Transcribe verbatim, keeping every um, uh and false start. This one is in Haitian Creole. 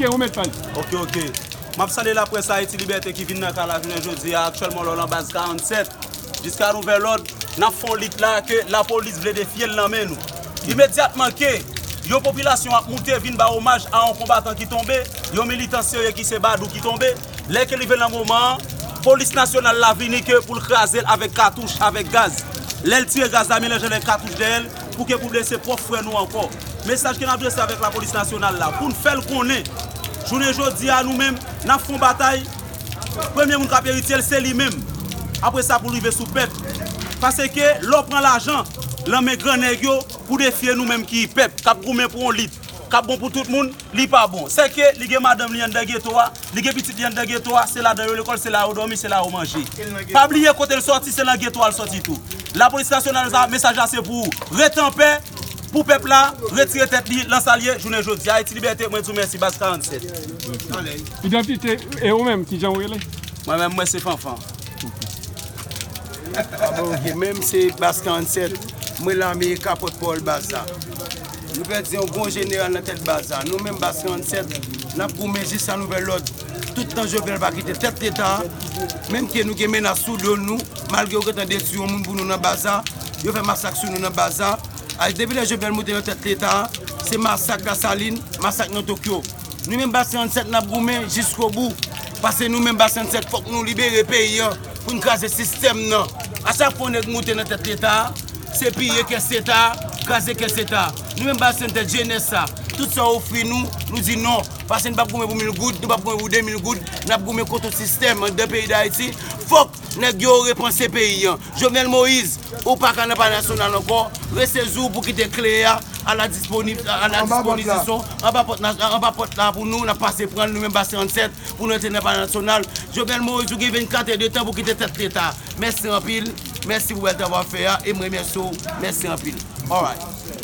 Ke ou mèt pale. Ok, ok. M ap salye laprès Ayiti Libète ki vin nan kay la jounen jodi a. Aktyèlman, lò nan baz karannsèt. Jiska nouvèl òd, n ap fè yon lit la ke lapolis vle defye l nan men nou. Imedyatman ke yon popilasyon ap moute vin ba omaj a yon konbatan ki tonbe, yon militan serye ki se Badou ki tonbe, lè ke li rive nan moman an, polis nasyonal la vini ke pou l kraze l avèk katouch, avèk gaz. Lè l tire gaz la, melanje avèk katouch dèyè l, pou ke pou blese pwòp frè nou ankò. Mesaj ke n adrese avèk lapolis nasyonal la, pou n fè l konnen, jounen jodi a, nou menm, n ap fè yon batay, premye moun k ap eritye l, se li menm. Apre sa, pou l rive sou pèp. Paske lè w pran lajan nan men gran nèg yo pou defye nou menm ki pèp, k ap goumen pou yon lit, k ap bon pou tout moun, li pa bon. Sèke li gen madanm li anndan geto a, li gen pitit li anndan geto a, se ladan yo lekòl, se la yo dòmi, se la yo manje. Pa bliye kote l sòti, se nan geto a l sòti tou. Lapolis nasyonal sa, mesaj la se pou ou. Rete anpè, pou pèp la retire tèt li nan sa l ye jounen jodi a. Ayiti Libète, mwen di w mèsi, baz karannsèt. Idantite, e ou menm, kijan w rele? Mwen menm, mwen se Fanfan. Ok, menm se baz karannsèt, mwen lame ka pòtpawòl baz la. Nou pèdi yon bon jeneral nan tèt baz la. Nou menm baz karannsèt, n ap goumen jiska nouvèl òd. Tout tan Jovenel pa kite tèt leta a, menm ke nou gen menas sou do nou, malgre yo gentan detwi yon moun pou nou nan baz la, yo fè masak sou nou nan baz la. Ay, depi lè Jovenel moute nan tèt leta a, se masak Lasalin, masak nan Tokyo. Nou menm baz karannsèt n ap goumen jiskobou. Paske nou menm baz karannsèt fòk nou libere peyi an pou n kraze sistèm nan. A chak fwa yon nèg moute nan tèt leta a, se piye kès leta a, kraze kès leta a. Nou menm baz karannsèt jenès sa, tout sa yo ofri nou, nou di non. Paske n p ap goumen pou mil goud, nou p ap goumen pou de mil goud, n ap goumen kont yon sistèm anndan peyi Dayiti. Fòk nèg yo repanse peyi an. Jovenel Moïse, ou pa ka nan Palè Nasyonal ankò, resezi w pou kite kle a a la disponib, a la dispozisyon, anba pòt, anba pòt la pou nou, n ap pase pran l, nou menm baz karannsèt, pou nou antre nan Palè Nasyonal. Jovenel Moïse, ou gen vennkat è de tan pou kite tèt leta. Mèsi anpil, mèsi pou bèl travay w ap fè a, e m remèsye w, mèsi anpil. Alright.